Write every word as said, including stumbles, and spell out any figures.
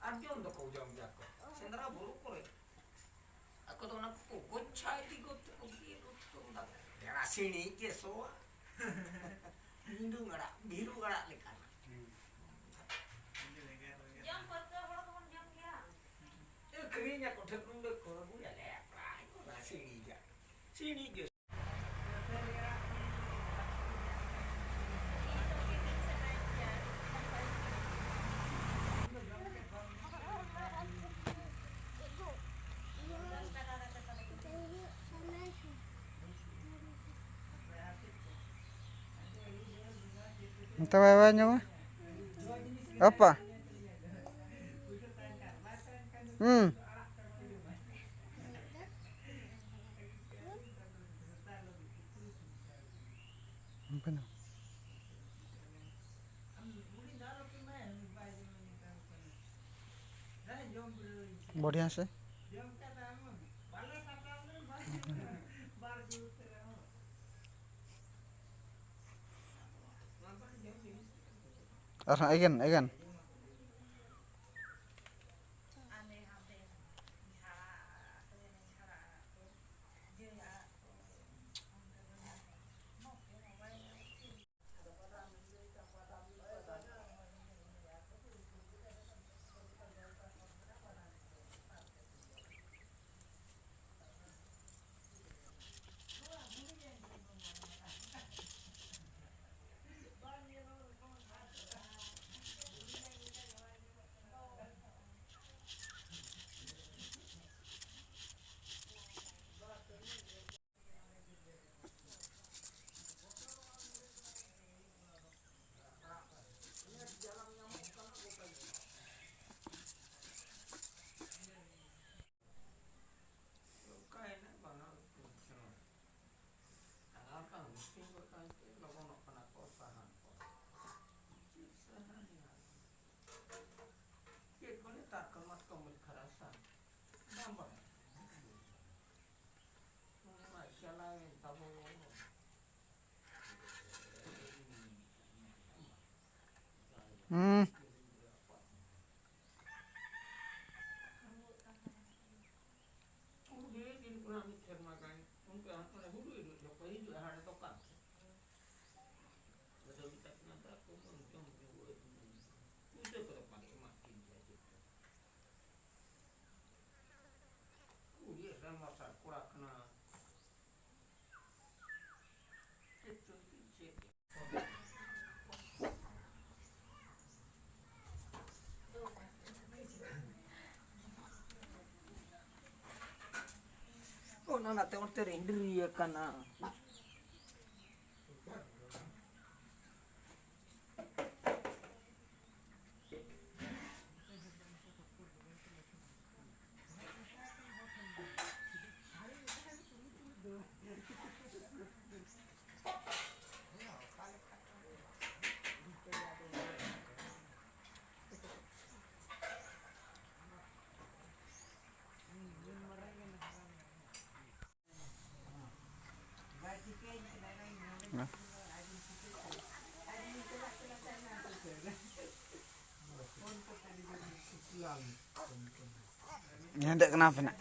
ᱥᱟᱨᱡᱚᱢ ᱫᱚᱠᱚ ᱡᱚᱢ ᱜᱮᱭᱟ ᱠᱚ ᱥᱮᱸᱫᱽᱨᱟ ᱵᱩᱨᱩ ᱠᱚᱨᱮ᱾ ᱟᱠᱚ ᱫᱚ ᱚᱱᱟ ᱠᱚᱠᱚ ᱜᱚᱪᱷᱟ ᱤᱫᱤ ᱜᱚᱫ ᱛᱮᱠᱚ ᱜᱮᱫ ᱩᱛᱟᱹᱨ ᱫᱟ᱾ ᱫᱮᱲᱟ ᱥᱤᱬᱤᱡ ᱜᱮ ᱥᱚᱣᱟ᱾ ᱵᱷᱤᱸᱰᱩᱝ ᱟᱲᱟᱜ, ᱵᱷᱤᱨᱩ ᱟᱲᱟᱜ ᱞᱮᱠᱟᱱᱟᱜ᱾ ᱡᱚᱢ ᱯᱟᱹᱨᱠᱟᱹᱣ ᱦᱚᱲ ᱫᱚᱵᱚᱱ ᱡᱚᱢ ᱜᱮᱭᱟ᱾ ᱟᱹᱠᱷᱨᱤᱧ ᱟᱠᱚ ᱴᱷᱮᱱ ᱠᱷᱚᱱ ᱞᱮ ᱠᱚ ᱟᱹᱜᱩᱭᱟ, ᱞᱮ ᱯᱨᱟᱭ ᱠᱚ ᱥᱤᱬᱤᱡᱟ᱾ ᱥᱤᱬᱤᱡ ᱜᱮ᱾ ᱢᱮᱛᱟ ᱵᱟᱭ ᱵᱟᱭ ᱧᱟᱢᱟ᱾ ᱟᱯᱟ᱾ ᱦᱩᱸ᱾ बढ़िया से। ᱟᱨᱦᱚᱸ ᱮᱜᱮᱱ, ᱮᱜᱮᱱ᱾ ᱚᱱᱠᱟᱭᱮᱱᱟ ᱵᱟᱱᱟᱨ ᱠᱚ ᱠᱷᱮᱞᱳᱰ᱾ ᱟᱨ ᱵᱟᱝ ᱢᱤᱥᱤᱱ ᱜᱚᱫ ᱠᱟᱱᱛᱮ ᱞᱚᱜᱚᱱᱚᱜ ᱠᱟᱱᱟ ᱠᱚ ᱥᱟᱦᱟᱱ ᱠᱚ᱾ ᱪᱮᱫ ᱥᱟᱦᱟᱱ ᱭᱟ? ᱪᱮᱫ ᱠᱚ ᱱᱮᱛᱟᱨ ᱠᱚ ᱢᱟᱛᱠᱚᱢ ᱢᱩᱪ ᱠᱷᱟᱨᱟ ᱥᱟᱦᱟᱱ? ᱵᱟᱝ ᱵᱟᱲᱟᱭ᱾ ᱚᱱᱟ ᱢᱟ ᱪᱟᱞᱟᱣᱮᱱ ᱛᱟᱵᱚ᱾ ᱦᱩᱸ᱾ ᱚᱱᱟᱛᱮ ᱚᱱᱛᱮ ᱨᱮ ᱦᱤᱱᱰᱤᱨᱤᱭᱟᱹ ᱠᱟᱱᱟ᱾ ᱦᱮᱸᱫᱮᱜ ᱠᱟᱱᱟ ᱯᱮ ᱱᱟᱜ᱾